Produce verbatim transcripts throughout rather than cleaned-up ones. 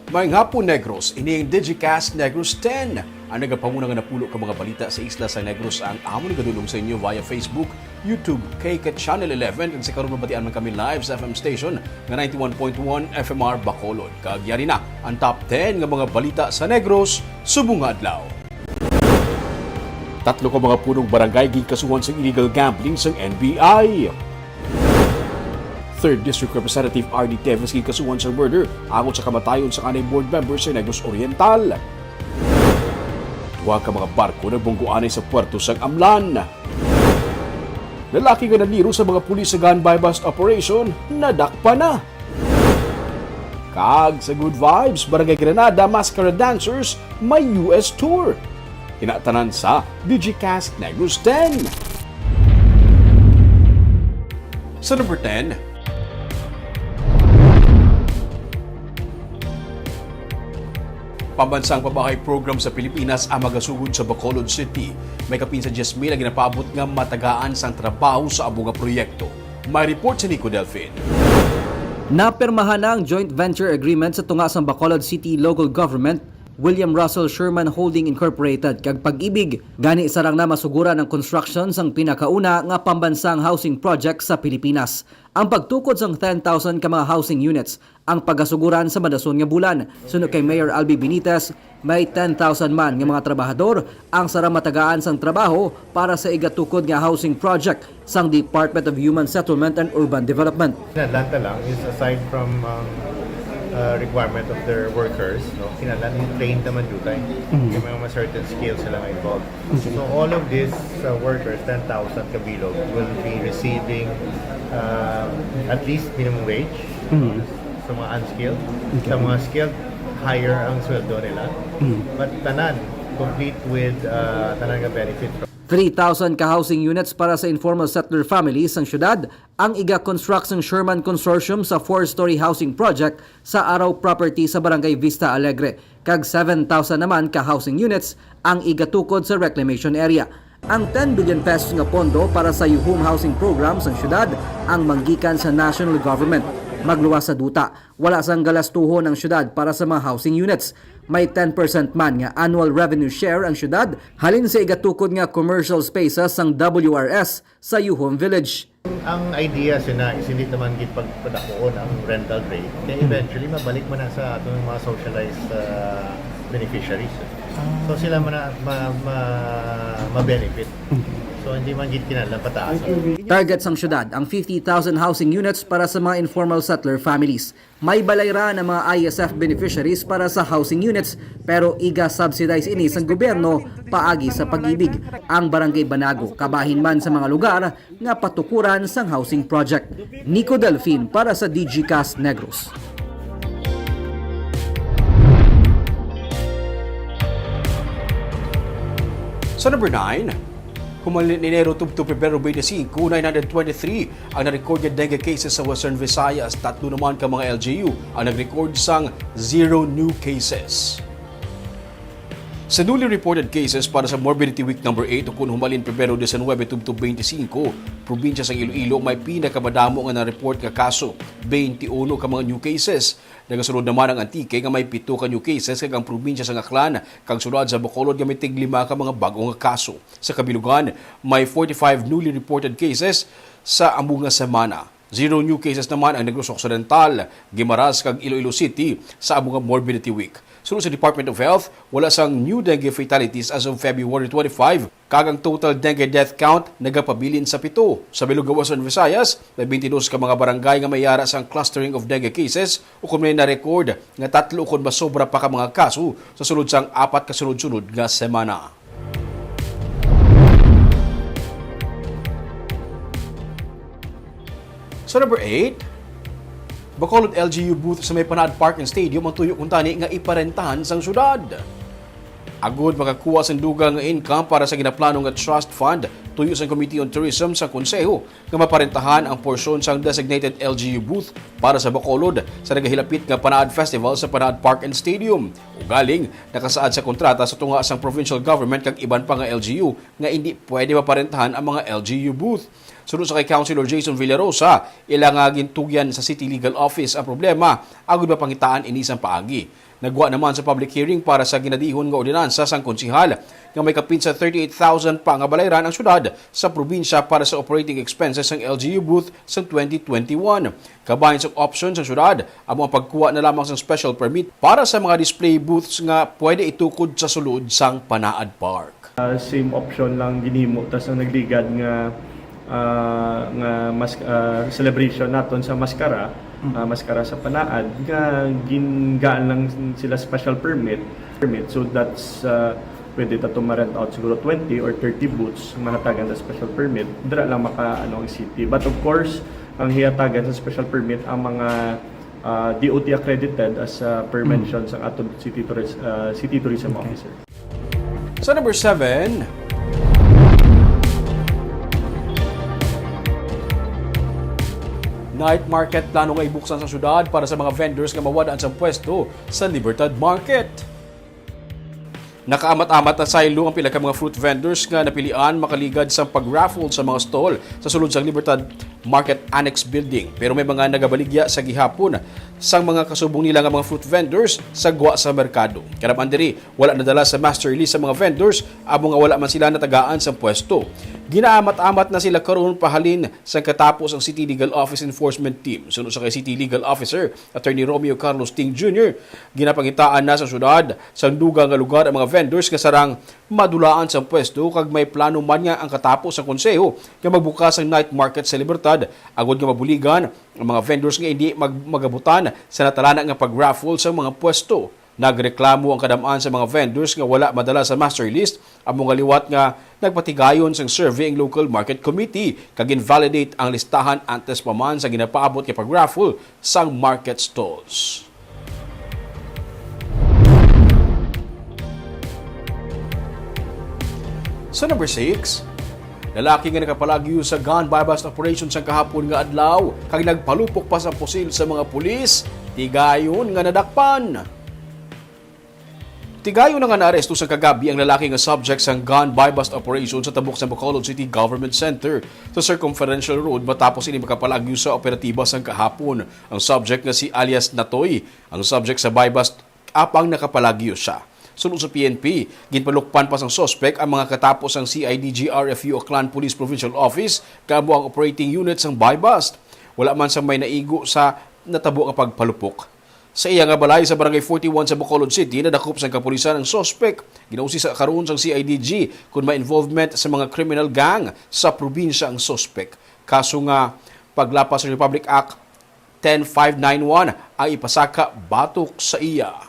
Maayong hapon, Negros. Ini ang Digicast Negros ten. Ang nagapanguna nga napulo ka mga balita sa isla sa Negros ang amon igadulong sa inyo via Facebook, YouTube, kag Channel eleven, kag sa karon mabatian man kami live sa F M station nga ninety-one point one F M R Bacolod. Kag yari na ang top ten nga mga balita sa Negros subong nga adlaw. Tatlo ka mga punong barangay ginkasuhan sa illegal gambling sang N B I. Third District Representative R D Teves ginkasuhan sa murder angot sa kamatayon sa kanay board member sa Negros Oriental. Duha ka mga barko nagbunggoanay sa puerto sang Amlan. Lalaki nga naniro sa mga pulis sa gun buy-bust operation nadakpan na. Kag sa Good Vibes, Barangay Granada, Mascara Dancers, may U S tour. Ina tanan sa Digicast Negros ten. Sa number ten, pambansang pabahay program sa Pilipinas ang magasugod sa Bacolod City. May kapin sa diyes mil ang ginapaabot nga matagaan sang trabaho sa amo nga proyekto. May report si Nico Delfin. Napirmahan na ang joint venture agreement sa tunga sang Bacolod City Local Government, William Russell Sherman Holding Incorporated, kag Pag-ibig. Gani, sarang na masuguran ang construction sang pinakauna nga pambansang housing project sa Pilipinas. Ang pagtukod sang ten thousand ka mga housing units ang pagasuguran sa madason nga bulan. Suno kay Mayor Albi Benitez, may ten thousand man nga mga trabahador ang sarang matagaan sang trabaho para sa igatukod nga housing project sang Department of Human Settlement and Urban Development. Kinahanglan ta lang is, aside from um, uh, requirement of their workers, no, kinahanglan i-train naman dutay. May mga certain skills sila nga involved. So all of these uh, workers, ten thousand kabilog, will be receiving uh, at least minimum wage sa mga unskilled. Sa mga skilled, higher ang sweldo nila. But tanan, complete with uh, tanan nga benefit. Three thousand ka housing units para sa informal settler families sang syudad ang iga-construct sang Sherman Consortium sa four-story housing project sa Araw Property sa Barangay Vista Alegre, kag seven thousand naman ka housing units ang igatukod sa reclamation area. Ang ten billion pesos nga pondo para sa Yuhum Housing Program sang syudad ang manggikan sa national government. Magluwas sa duta, wala sang galastuhon ang syudad para sa mga housing units. May ten percent man nga annual revenue share ang syudad halin sa igatukod nga commercial spaces sang W R S sa Yuhum Village. Ang idea sina is hindi naman gid pagpadakuon ang rental rate. Kaya eventually mabalik man na sa atong mga socialized uh, beneficiaries. So sila man na ma, ma, ma-benefit. So hindi man gid kinahanglan pataas. Target sang syudad ang fifty thousand housing units para sa mga informal settler families. May balay ra ang mga I S F beneficiaries para sa housing units, pero iga-subsidize ini sang gobyerno paagi sa Pag-ibig. Ang Barangay Banago kabahin man sa mga lugar nga patukuran sang housing project. Nico Delfin para sa Digicast Negros. Sa number nine, humalin Enero tubtob Pebrero twenty-five, nine hundred twenty-three ang na-record nga dengue cases sa Western Visayas. Tatlo naman ka mga L G U ang nag-record sang zero new cases. Sa newly reported cases para sa Morbidity Week number eight, ukon humalin Pebrero diecinuebe tubtob twenty-five, probinsya sang Iloilo may pinakamadamo nga na-report nga kaso, twenty-one ka mga new cases. Nagasunod naman ang Antique nga may pito ka new cases, kag ang probinsya sang Aklan kag sulod sa Bacolod nga may tiglima ka mga bag-o nga kaso. Sa kabilugan, may forty-five newly reported cases sa amo nga semana. Zero new cases naman ang Negros Occidental, Guimaras kag Iloilo City sa amo nga Morbidity Week. Suno sa Department of Health, wala sang new dengue fatalities as of February twenty-five, kag ang total dengue death count nagapabilin sa pito. Sa bilog nga Western Visayas, may twenty-dos ka mga barangay nga may ara sang clustering of dengue cases, ukon may na-record nga tatlo ukon mas sobra pa ka mga kaso sa sulod sang apat ka sunod-sunod nga semana. Sa number eight, Bacolod L G U booth sa may Panaad Park and Stadium ang tuyo kuntani nga iparentahan sang syudad. Agud makakuha sang dugang nga income para sa ginaplano nga trust fund, tuyo sang Committee on Tourism sa Konseho nga maparentahan ang porsyon sang designated L G U booth para sa Bacolod sa nagahilapit nga Panaad Festival sa Panaad Park and Stadium. Ugaling, nakasaad sa kontrata sa tunga sang provincial government kag iban pa nga L G U nga indi pwede maparentahan ang mga L G U booth. Suno sa kay Councilor Jason Villarosa, ila nga gintugyan sa City Legal Office ang problema agud mapangitaan ini sang paagi. Nagwa naman sa public hearing para sa ginadihon nga ordinansa sang konsehal nga may kapin sa thirty-eight thousand pa nga balayran ang syudad sa probinsya para sa operating expenses sang L G U booth sang twenty twenty-one. Kabahin sang option sang syudad amo ang pagkuha na lamang sang special permit para sa mga display booths nga pwede itukod sa sulod sang Panaad Park. Ah, same option lang ginhimo, tas ang nagligad nga, ah, nga mas-, ah, celebration naton sa Maskara, Mm. ah, Maskara sa Panaad, nga gingaan lang sila special permit, permit. So that's, ah, pwede ta to ma-rent out siguro twenty or thirty booths, mahatagan sa special permit. Dira lang maka, ano, ang city. But of course, ang hiyatagan sa special permit ang mga, ah, D O T accredited as, ah, per Mm. mention sa aton city touris-, ah, city tourism Okay. officer. Sa number seven, night market plano nga ibuksan sa syudad para sa mga vendors nga mawad-an sang pwesto sa Libertad Market. Nakaamat-amat na saylo ang pila ka mga fruit vendors nga napilian makaligad sang pag-raffle sa mga stall sa sulod sang Libertad Market Annex Building. Pero may mga nagabaligya sa gihapon sang mga kasubong nila nga mga fruit vendors sa gwa sa merkado. Karab-an diri, wala nadala sa master list sa mga vendors, amo nga wala man sila natagaan sang pwesto. Ginaamat-amat na sila karon pahalin sang katapos ang City Legal Office Enforcement Team. Suno sa kay City Legal Officer Attorney Romeo Carlos Ting Junior, ginapangitaan na sa syudad sang dugang nga lugar ang mga vendors nga sarang madulaan sang pwesto, kag may plano man nga ang katapos sang konseho nga magbukas ang night market sa Libertad, agod nga mabuligan ang mga vendors nga indi mag-, magabutan sa natalana nga pag-raffle sang mga pwesto. Nagreklamo ang kadam-an sa mga vendors nga wala madala sa master list, amo nga liwat nga nagpatigayon sang survey ang local market committee kag invalidate ang listahan antes pa man sa ginapaabot nga pag-raffle sang market stalls. Sa number six, lalaki nga nakapalagyo sa gun buy-bust operation sang kahapon nga adlaw kag nagpalupok pa sa pusil sa mga pulis, tigayon nga nadakpan. Tigayon na nga naaresto sa kagabi ang lalaki nga subject sang gun buy-bust operation sa tabok sa Bacolod City Government Center sa Circumferential Road matapos ini makapalagyo sa operatiba sang kahapon. Ang subject nga si alias Natoy, ang subject sa buy-bust, apang nakapalagyo sia. Suno sa P N P, ginpalukpan pa sang suspek ang mga katapos sang C I D G R F U Aklan Police Provincial Office, kag amo ang operating unit sang buy-bust. Wala man sang may naigo sa natabo nga pagpalupok. Sa iya nga balay sa Barangay forty-one sa Bacolod City, nadakop sang kapulisan ang suspek. Ginausi sa karon sang C I D G kon may involvement sa mga criminal gang sa probinsya ang suspek. Kaso nga paglapas sa Republic Act ten five nine one ang ipasaka batok sa iya.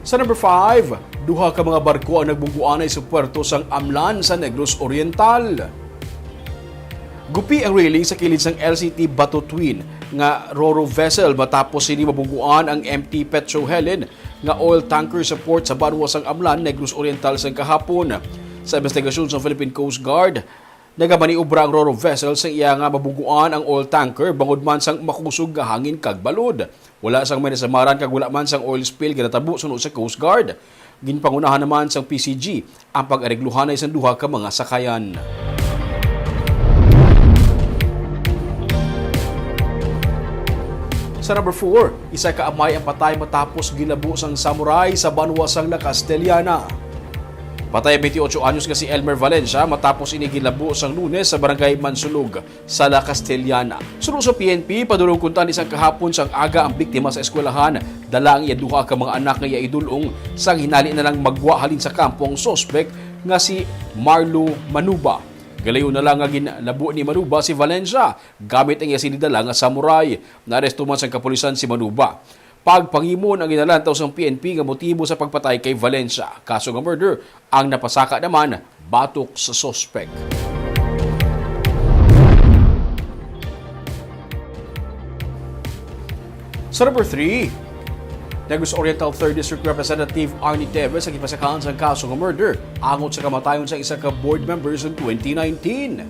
Sa number five, duha ka mga barko ang nagbungguanay sa puerto sang Amlan sa Negros Oriental. Gupi ang railing sa kilid sang L C T Bato Twin nga ro-ro vessel matapos sini mabungguan ang M T Petro Helen nga oil tanker sa port sa banwa sang Amlan, Negros Oriental sang kahapon. Sa investigasyon sa Philippine Coast Guard, nagamaniobra ang ro-ro vessel sa iya nga mabungguan ang oil tanker bangod man sang makusog nga hangin kag balod. Wala sang may nasamaran kag wala man sang oil spill ginatabo suno sa Coast Guard. Ginpangunahan naman sang P C G ang pag-aregluhanay sang duha ka mga sakayan. Sa number four, isa ka amay ang patay matapos ginlabo sang samurai sa banwa sang La Castellana. Patay ang twenty-eight anyos nga si Elmer Valencia matapos ini ginlabo sang Lunes sa barangay Mansulog sa La Castellana. Suno sa P N P, padulong kuntani sang kahapon sang aga ang biktima sa eskwelahan, dala ang iya duha ka mga anak nga iya idul-ong, sang hinali na lang magwa halin sa kampo ang suspek nga si Marlo Manuba. Galayon na lang nga ginlabo ni Manuba si Valencia gamit ang iya sini dala nga samurai. Naaresto man sang kapulisan si Manuba. Pagpangimon ang ginalantaw sang P N P nga motibo sa pagpatay kay Valencia. Kaso nga murder ang napasaka naman batok sa suspek. Sa number three, Negros Oriental Third District Representative Arnie Teves ang gipasakaan sang kaso nga murder angot sa kamatayon sa isa ka board member sa twenty nineteen.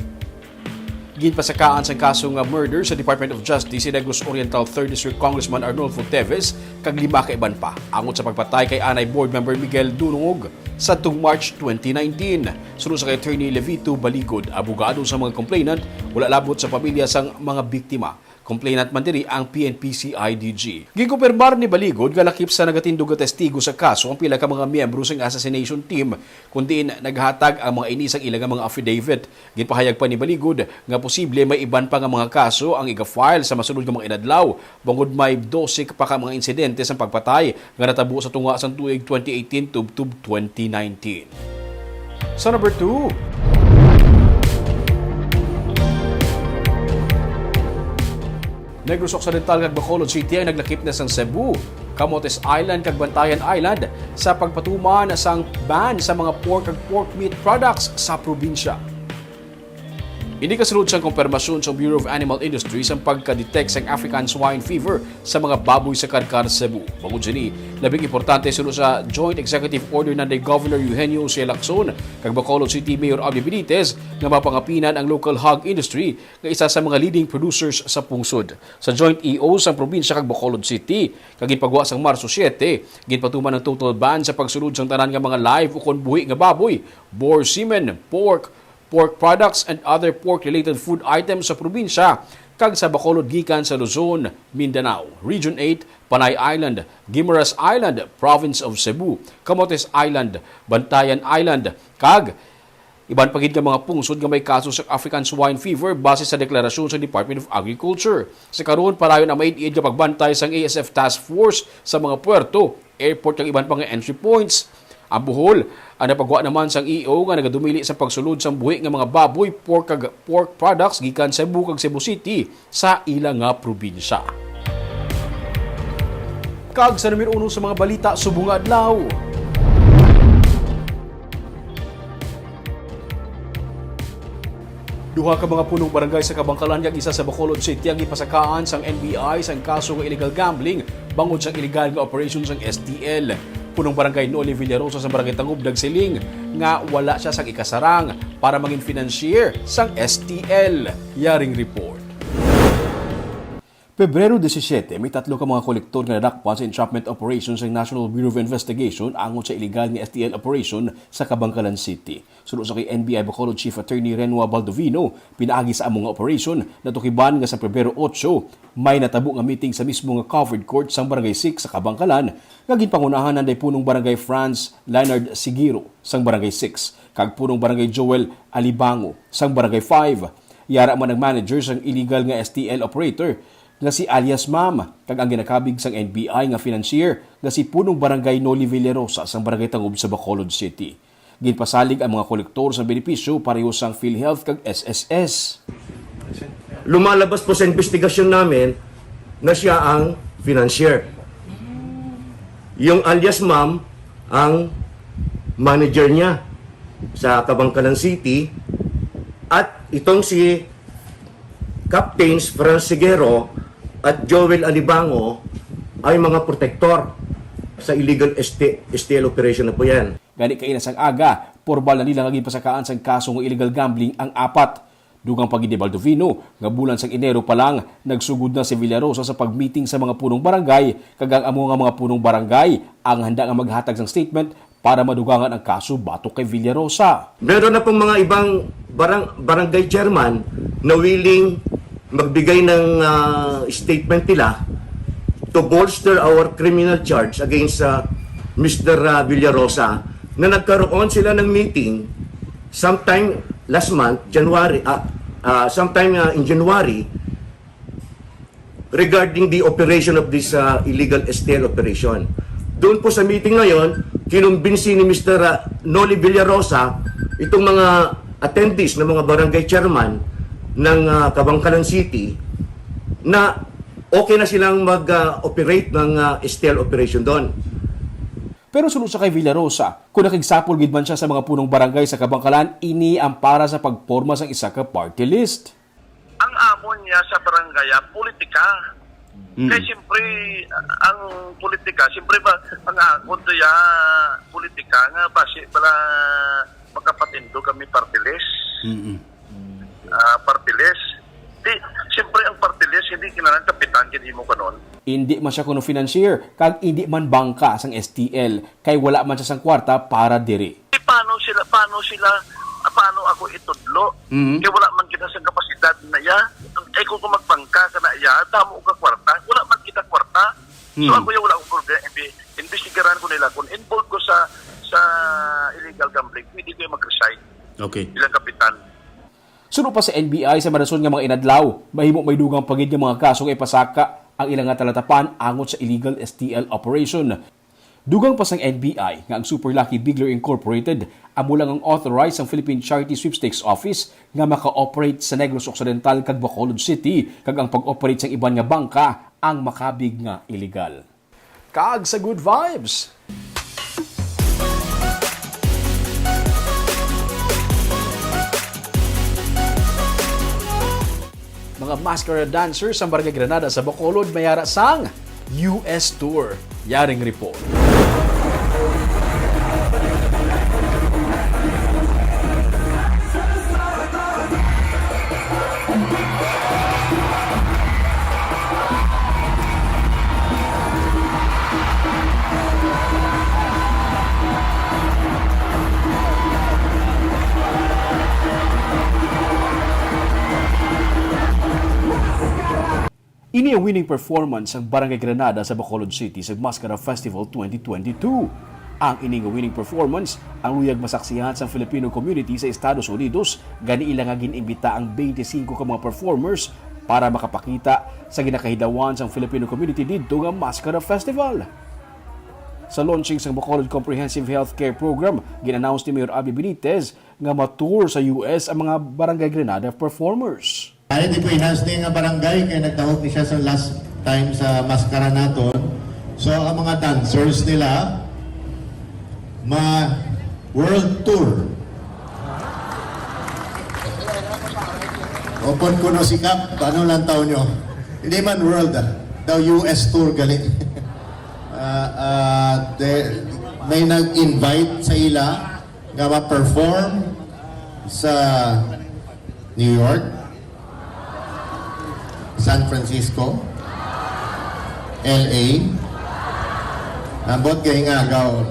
Ginpasakaan sang kaso nga murder sa Department of Justice si Negros Oriental Third District Congressman Arnulfo Teves kag lima ka iban pa angot sa pagpatay kay anay Board Member Miguel Dunungog sadtong March twenty nineteen. Suno sa kay Attorney Levito Baligod, abogado sa mga complainant, wala labot sa pamilya sang mga biktima. Complainant man diri ang P N P C I D G. Ginkumpirmar ni Baligod nga lakip sa nagatindog nga testigo sa kaso ang pila ka mga miyembro sang assassination team, kun diin naghatag ang mga ini sang ila nga mga affidavit. Ginpahayag pa ni Baligod nga posible may iban pa nga mga kaso ang iga-file sa masunod nga mga inadlaw, bangod may dose pa ka mga insidente sang pagpatay nga natabo sa tunga sang tuig twenty eighteen tubtob twenty nineteen. Sa number two, Negros Occidental kag Bacolod City ang naglakip na sang Cebu, Camotes Island kag Bantayan Island sa pagpatuman sang ban sa mga pork kag pork meat products sa probinsya. Ini kasulod sang kumpirmasyon sang Bureau of Animal Industry sang pagka-detect sang African Swine Fever sa mga baboy sa Carcar, Cebu. Bangod sini, labing importante suno sa Joint Executive Order ni Governor Eugenio Jose Lacson kag Bacolod City Mayor Abby Benitez nga mapangapinan ang local hog industry nga isa sa mga leading producers sa pungsod. Sa joint E O sang probinsya kag Bacolod City, kag ginpagwa sang Marso siete, ginpatuman ang total ban sa pagsulod sang tanan nga mga live ukon buhi nga baboy, boar semen, pork, pork products, and other pork-related food items sa probinsya kag sa Bacolod gikan sa Luzon, Mindanao, Region eight, Panay Island, Guimaras Island, Province of Cebu, Camotes Island, Bantayan Island, kag iban pa gid nga mga pungsod nga may kaso sa African Swine Fever base sa deklarasyon sa Department of Agriculture. Sa karon, padayon ang maid-id nga pagbantay sang A S F Task Force sa mga puerto, airport kag iban pa nga entry points. Ang Bohol, ang napagwa naman sang E O nga nagadumili sa pagsulod sang buhi nga mga baboy, pork kag pork products gikan Cebu kag Cebu City sa ila nga probinsya. Kag sa numero uno sa mga balita subong nga adlaw, duha ka mga punong barangay sa Kabankalan kag isa sa Bacolod City ang gipasakaan sang N B I sang kaso nga illegal gambling bangod sang illegal nga operation sang S T L. Punong Barangay Noli Villarosa sa Barangay Tangub nagsiling nga wala siya sang ikasarang para mangin financier sang S T L. Yaring report. Pebrero disisiete, may tatlo ka mga kolektor nga nadakpan sa entrapment operation sa National Bureau of Investigation angot sa illegal nga S T L operation sa Kabankalan City. Suno sa kay N B I Bacolod Chief Attorney Renua Baldovino, pinaagi sa amo nga operation, natukiban nga sa Pebrero otso, may natabo nga meeting sa mismo nga covered court sang Barangay six sa Kabankalan, nga ginpangunahan nanday Punong Barangay Franz Leonard Sigiro sang Barangay six kag Punong Barangay Joel Alibango sang Barangay five. Yara man ang manager sang illegal nga S T L operator nga si alias Ma'am, kag ang ginakabig sang N B I nga financier nga si Punong Barangay Noli Villarosa sang Barangay Tangub sa Bacolod City. Ginpasalig ang mga kolektor sa benepisyo pareho sang PhilHealth kag S S S. Lumalabas po sa investigasyon namin na siya ang financier. Yung alias Ma'am ang manager niya sa Kabankalan City, at itong si Captains Franz Sigero at Joel Alibango ay mga protektor sa illegal S T, S T L operation na po yan. Gani kaina sang aga, pormal na nila nga ginpasakaan sang kaso nga illegal gambling ang apat. Dugang pa gid ni Baldovino nga bulan sang Enero pa lang, nagsugod na si Villarosa sa pag-meeting sa mga punong barangay, kag ang amo nga mga punong barangay ang handa nga maghatag sang statement para madugangan ang kaso batok kay Villarosa. Meron na pong mga ibang barang-, barangay chairman na willing magbigay ng, ah, statement nila to bolster our criminal charge against, ah, Mister, ah, Villarosa, na nagkaroon sila ng meeting sometime last month, January, ah, ah, sometime, ah, in January, regarding the operation of this, ah, illegal S T L operation. Doon po sa meeting na yon, kinumbinsi ni Mister, ah, Noli Villarosa itong mga attendees ng mga barangay chairman ng, ah, Kabankalan City na okay na silang mag, ah, operate ng, ah, S T L operation doon. Pero suno sa kay Villarosa, kung nakigsapol gid man siya sa mga punong barangay sa Kabankalan, ini ang para sa pagporma sang isa ka party list. Ang amon niya sa barangay, ah, politika. Mm. Kay siyempre, ang politika, siyempre ba, ang akon to ya politika nga basi bala makapatindog kami party list. Mm-mm. Ah, party list. Di, siyempre ang party list, hindi kinahanglan kapitan gid imo kanon. Indi man siya kuno financier, kag indi man bangka sang S T L, kay wala man siya sang kwarta para diri. Di, paano sila, paano sila, ah, paano ako itudlo? Mhm. Kay wala man kita sang kapasidad na iya. Eh, kung, kung magbangka ka na iya, damo ka kwarta, wala man kita kwarta. So, Hmm. ako yung wala akong problema. Imbi-, imbestigaran ko nila kung involved ko sa, sa illegal gambling, pwede ko yung mag-resign Okay. bilang kapitan. Suno pa sa N B I, sa marason nga mga inadlaw, mahimo may dugang pa gid nga mga kaso nga ipasaka ang ila nga talatapan angot sa illegal S T L operation. Dugang pa sang N B I nga ang Super Lucky Bigler Incorporated amo lang ang authorized sang Philippine Charity Sweepstakes Office nga maka-operate sa Negros Occidental kag Bacolod City, kag ang pag-operate sang iban nga bangka ang makabig nga illegal. Kag sa good vibes. Mga mascara dancers sang Barangay Granada sa Bacolod mayara sang U S tour. Yaring report. Ini ang winning performance sang Barangay Granada sa Bacolod City sa Mascara Festival twenty twenty-two. Ang ini nga winning performance ang luyag masaksihan sang Filipino community sa Estados Unidos, gani ila nga gin-imbita ang twenty-five ka mga performers para makapakita sa ginakahidawan sang Filipino community didto nga Mascara Festival. Sa launching sang Bacolod Comprehensive Healthcare Program, gin-announce ni Mayor Abby Benitez nga ma-tour sa U S ang mga Barangay Granada performers. Ay, di ko i-enhance ni nga barangay kay nagdahog ni siya sa last time sa Mascara naton. So, ang mga dancers nila, ma world tour. Open ko no si Kap, ano lang tao nyo? Hindi man world, ah. Daw U S tour gali. Ah, ah, de, may nag-invite sa ila nga ma-perform sa New York, San Francisco, L A. Ambot kay ngagaw.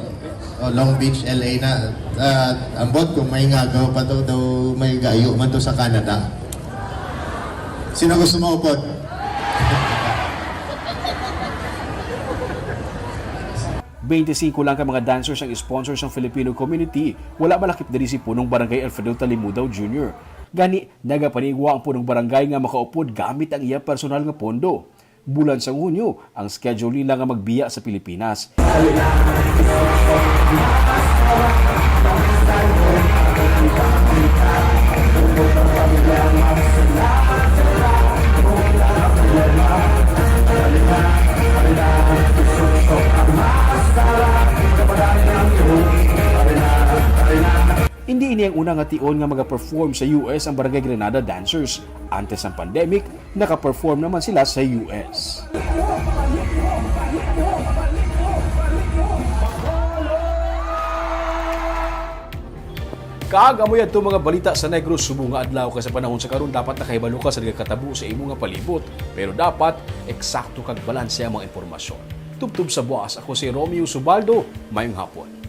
O, Long Beach, L A na. Ah, ambot kung may ngagaw pa to, daw may gayo man to sa Canada. Sino gusto mo upod? Twenty-five lang ka mga dancers ang sponsor sang Filipino community, wala malakip diri si Punong Barangay Alfredo Talimudaw Junior. Gani, nagapanigwa ang Punong Barangay nga makaupod gamit ang iya personal nga pondo. Bulan sang Hunyo ang schedule nila nga magbiya sa Pilipinas. Indi ini ang una nga tion nga magaperform sa U S ang Barangay Granada Dancers. Antes ng pandemic, nakaperform naman sila sa U S. Kag amo yadto mga balita sa Negros subong nga adlaw, kay sa panahon sa karon dapat nakahibalo ka sa nagakatabo sa imo nga palibot, pero dapat eksakto kag balanse ang mga impormasyon. Tubtob sa buwas, ako si Romeo Subaldo. Mayong hapon.